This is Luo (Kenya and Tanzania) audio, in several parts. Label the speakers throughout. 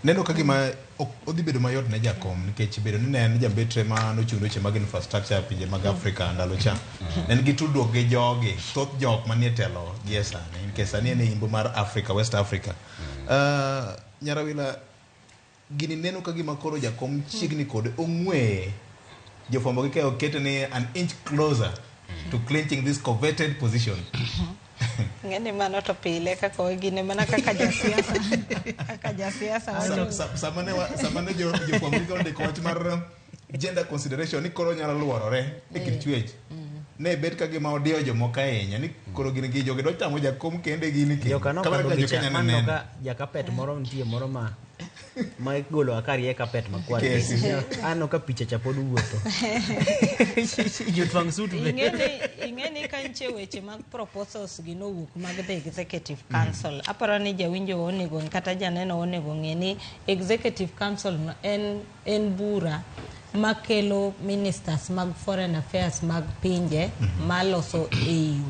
Speaker 1: Neno ka gima ok odhi bedo mayot ne jakom nikech bedo ni ne en jambetre ma nochung' ne weche mag infrastructure e pinje mag Afrika ndalo cha. Ne en gi tudruok gi jogi, thoth jok manie telo gie sani nikech sani en e imbo mar Africa, West Africa. Nyarawila gini neno ka gima koro jakom chiegni kode ong'weye. Jofwambo gi keyo kete ni an inch closer to clinching this coveted position.
Speaker 2: Ng'eni mano to pile kaka gine mana kaka jasiasa kaka jasiasa wacho.
Speaker 1: Sama ne sama ne jofwambo gi ondiko wach mar gender consideration ni koro nyalo luorore e kind chwech. Ne bet ka gima odiyo jomoko ahinya ni koro gin gi jogi dwa chamo jakom kende gini kendo.
Speaker 3: Joka
Speaker 1: Kamano
Speaker 3: nokadho
Speaker 1: kaka
Speaker 3: gi cha,
Speaker 1: jo-Kenya ne
Speaker 3: aneno
Speaker 1: neno.
Speaker 3: ka jakapet moro nitie moro ma ma igolo akarie e kapet makwar.
Speaker 1: Kesi.
Speaker 3: Aneno ka picha cha pod wuotho. Jotwang' sut be.
Speaker 2: Ing'eni ka nitie weche mag proposals gi nowuok mag the executive council. Aparo ni jawinjo onego kata janeno onego ng'e ni executive council no en bura makelo ministers mag foreign affairs mag pinje maloso EU.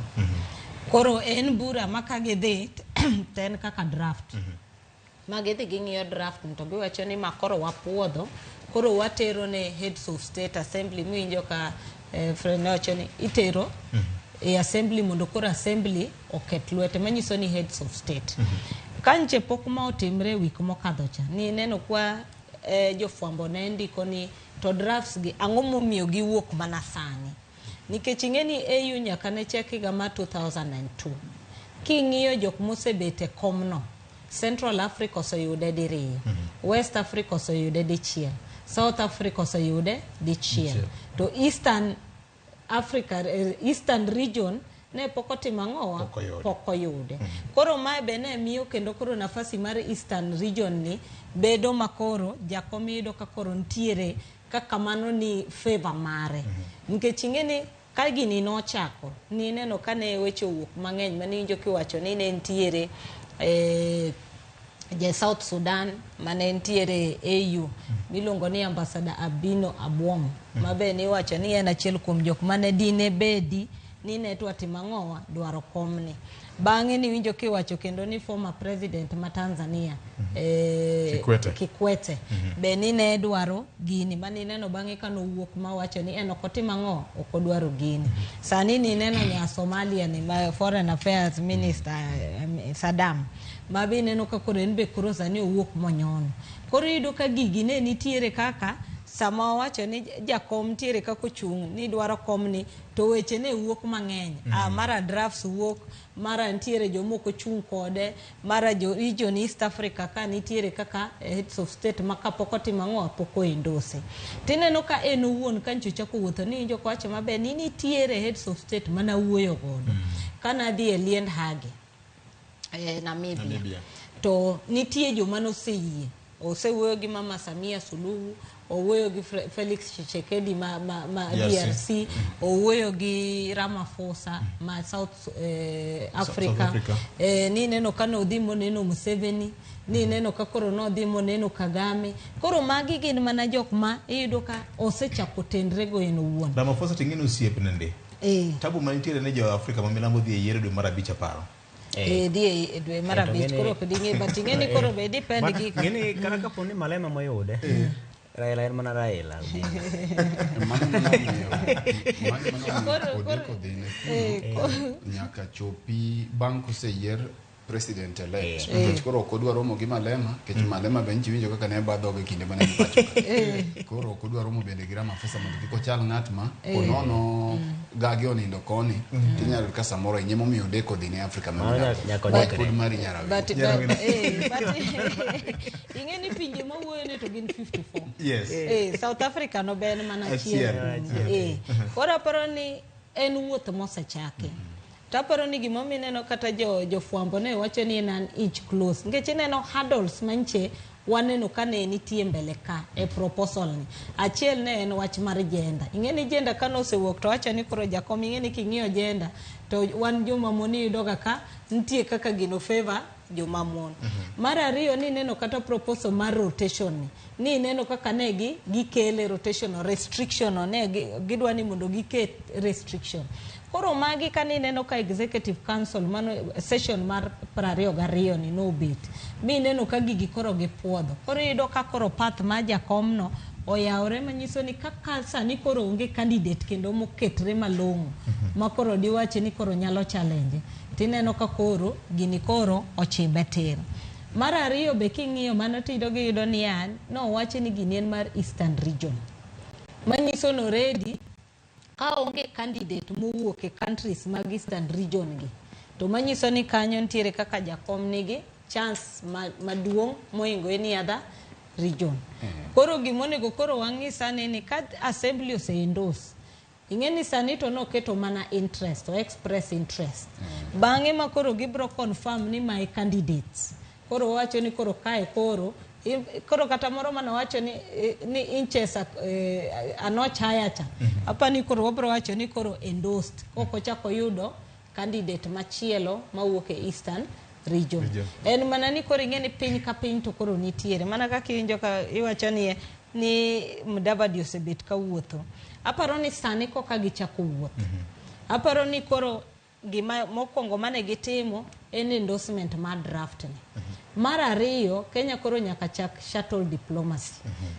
Speaker 2: Koro en bura ma ka gidhi to en kaka draft. Ma gidhi ging'iyo draft to giwacho ni ma koro wapuodho, koro watero ne heads of state assembly miwinjo ka Fred ne wacho ni itero e assembly mondo koro assembly oket lwete manyiso ni heads of state. Ka nche pok ma otimre wik mokadho cha, ni neno kwa jofwambo ne ndiko ni to drafts gi ang'o momiyo giwuok mana sani. Nikech ing'e ni AU nyaka ne chak higa mar 2002. King'iyo jok mosebet e komno, Central Africa oseyude diriyo, West Africa oseyude dichiel, South Africa oseyude dichiel. To Eastern Africa, Eastern region ne pok otimo ang'owa?
Speaker 1: Pok oyude.
Speaker 2: Pok oyude. Koro mae be ne miyo kendo koro nafasi mar Eastern region ni bedo makoro jakom iyudo ka koro nitiere kaka mano ni favor mare. Nikech ing'e ni ka gini nochako, nineno ka ne weche owuok mang'eny mane iwinjo kiwacho ni ne nitiere ja South Sudan mane nitiere AU miluongo ni Ambassador Abino Abuong ma be niwacho ni en achiel kuom jok mane dine bedi ni ne dwa timo ang'owa dwaro komni. Bang'e niwinjo kiwacho kendo ni former president ma Tanzania
Speaker 1: Kikwete.
Speaker 2: Kikwete be ni ne dwaro gini mane ineno bang'e ka nowuok mawacho ni en ok otim ang'o ok odwaro gini. Sani nineno nya Somalia ni ma foreign affairs minister Saddam ma be ineno ka koro en be koro sani owuok monyono. Koro iyudo ka gigi ne nitiere kaka sama owacho ni jakom nitiere kaka ochung' ni dwaro komni to weche ne wuok mang'eny. Mara drafts wuok, mara nitiere jomoko chung' kode, mara jo region East Africa ka nitiere kaka heads of state ma kapok otimo ang'o pok oendorse. Tineno ka en owuon ka nyocha ochako wuotho ni iwinjo kowacho maber ni nitiere heads of state mana wuoyo godo. Kana dhi e liend Hage, Namibia.
Speaker 1: Namibia.
Speaker 2: To nitie joma noseyie. Osewuoyo gi Mama Samia Suluhu, owuoyo gi Felix Tshisekedi ma
Speaker 1: DRC.
Speaker 2: DRC, owuoyo gi Ramaphosa ma South Africa.
Speaker 1: South Africa.
Speaker 2: Ni neno ka nodhi moneno Museveni, ni neno ka koro nodhi moneno Kagame. Koro magi gin mana jok ma iyudo ka osechako tenre go en owuon.
Speaker 1: Ramaphosa to ing'e ni osiepne ndi. Tabu manitiere ne jo Afrika ma milambo dhi e yiero dwe mar 5 aparo.
Speaker 2: Dhi e dwe mar 5, koro ok ding'e, but ing'e ni koro be depend gi
Speaker 3: Ng'e ni kata kapo ni Malema moyude, Raila en mana Raila.
Speaker 4: Mano mano Odeko dhi ne nyaka chopi bang' koseyier president elect. Nikech koro ok odwa romo gi Malema, nikech Malema be nchi winjo kaka ne badhoge kinde mane en pacho ka. Koro ok odwa romo bende gi Ramaphosa mondo kik ochal ng'at ma onono gagi onindo koni, tinyalo yudo ka samoro inye momiyo Odeko dhi ne Afrika ma
Speaker 3: Mano
Speaker 4: milambo.
Speaker 3: nyaka
Speaker 4: Wach
Speaker 3: odekre.
Speaker 4: pod mari Nyarawila.
Speaker 2: But ing'e ni pinje mawuoyo ne to gin 54.
Speaker 1: Yes.
Speaker 2: South Africa no be en mana achiel.
Speaker 1: Achiel.
Speaker 2: Koro aparo ni en wuoth mosechaki. To aparo ni gimomiyo ineno kata jofwambo ne wacho ni en an inch close. Nikech ineno hurdles manche waneno ka ne nitie mbele ka e proposal ni. Achiel ne en wach mar gender. Ing'e ni gender ka nosewuok to wacho ni koro jakom ing'e ni king'iyo gender to wan joma mon iyudoga ka nitie kaka gino favor joma mon. Mar ariyo ni ineno kata proposal mar rotation ni. Ni ineno kaka ne gikele rotation no, restriction no, ne gidwa ni mondo giket restriction. Koro magi kane ineno ka executive council mano session mar 22 ni nobet mineno ka gigi koro gipuodho. Koro iyudo ka koro path mar jakom no oyawore manyiso ni kaka sani koro onge candidate kendo moketre malong'o ma koro diwachi ni koro nyalo challenge tineno ka koro gini koro ochimbe tir. Mar ariyo be king'iyo mano tiyudo giyudo niya nowachi ni gini en mar Eastern Region. Manyiso ni already ka onge candidate mowuok e countries mag Eastern Region gi to manyiso ni kanyo nitiere kaka jakom nigi chance maduong' mohingo any other region. Koro gimonego koro wang'i sani ni ka assembly ose endorse ing'e ni sani to noketo mana interest o express interest. Bang'e ma koro gibro confirm ni my candidates. Koro wacho ni koro kae koro koro kata moro mane wacho ni, ni inches anoch higher cha. Apani koro wabro wacho ni koro endorsed. Kok ochako yudo candidate machielo mawuok e Eastern Region.
Speaker 1: Region.
Speaker 2: En mana ni koro ing'e ni piny ka piny to koro nitiere. Mana kaka iwinjo ka iwacho ni ni Mudavadi osebet ka wuotho. Aparo ni sani koka gichako wuoth. Aparo ni koro gima mokwongo mane gitimo en endorsement mar draft ni. Mar ariyo, Kenya koro nyaka chak shuttle diplomacy.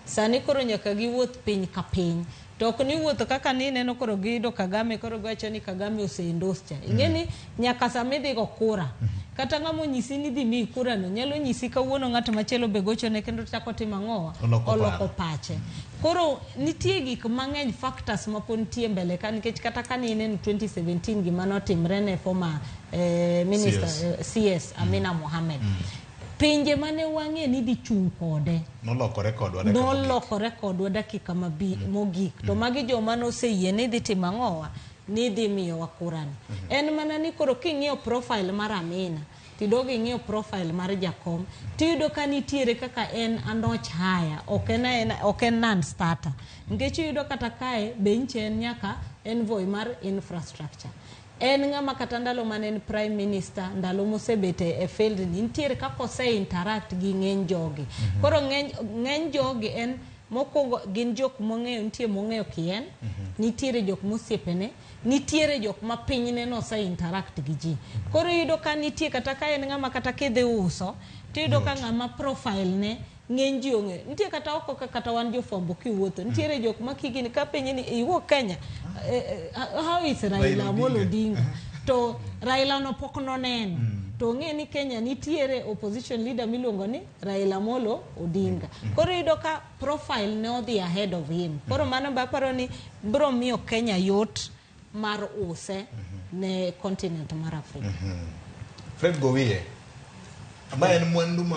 Speaker 2: Sani koro nyaka giwuoth piny ka piny. To ok ni wuotho kaka ni ineno koro giyudo Kagame koro giwacho ni Kagame ose endorse cha. Ing'e ni nyaka sama idhi go kura. Kata ng'ama onyisi ni dhi miyi kura no nyalo nyisi kawuono ng'at machielo be gochone kendo chako timo ang'owa?
Speaker 1: Oloko
Speaker 2: Oloko pache. Koro nitie gik mang'eny factors ma pod nitie mbele ka nikech kata ka ni ineno 2017 gima notimre ne former minister
Speaker 1: CS.
Speaker 2: CS Amina Mohamed. Pinje mane wang'e ni dhi chung' kode
Speaker 1: Nolokore kodwa dakika mogik.
Speaker 2: nolokore kodwa dakika mogik to magi joma noseyie ni dhi timo ang'owa ni dhi miyowa kurani. En mana ni koro king'iyo profile mar Amina tidog ing'iyo profile mar jakom tiyudo ka nitiere kaka en a notch higher ok en, ok en non-starter nikech iyudo kata kae be nche en nyaka envoy mar infrastructure en ng'ama kata ndalo mane en prime minister ndalo mosebet e field ni nitiere kaka ose interact gi ng'eny jogi. Koro ng'eny jogi en mokwongo gin jok mong'eyo nitie mong'eyo kien nitiere jok mosiepene nitiere jok ma pinyne nose interact gi ji. Koro iyudo ka nitie kata ka en ng'ama kata kidhi uso tiyudo ka ng'ama profile ne ng'eny ji ong'eyo nitie kata oko ka kata wan jofwambo kiwuotho nitiere jok ma kigini ka penji ni iwuok Kenya how is Raila
Speaker 1: Raila
Speaker 2: Amolo
Speaker 1: Odinga.
Speaker 2: Odinga to Raila no pok noneno to ong'e ni Kenya nitiere opposition leader miluongo ni Raila Amolo Odinga. Koro iyudo ka profile ne odhi ahead of him. Koro mano be aparo ni bro miyo Kenya yot mar use ne continent mar Africa.
Speaker 1: Fred Gowiye. Ma en mwandu ma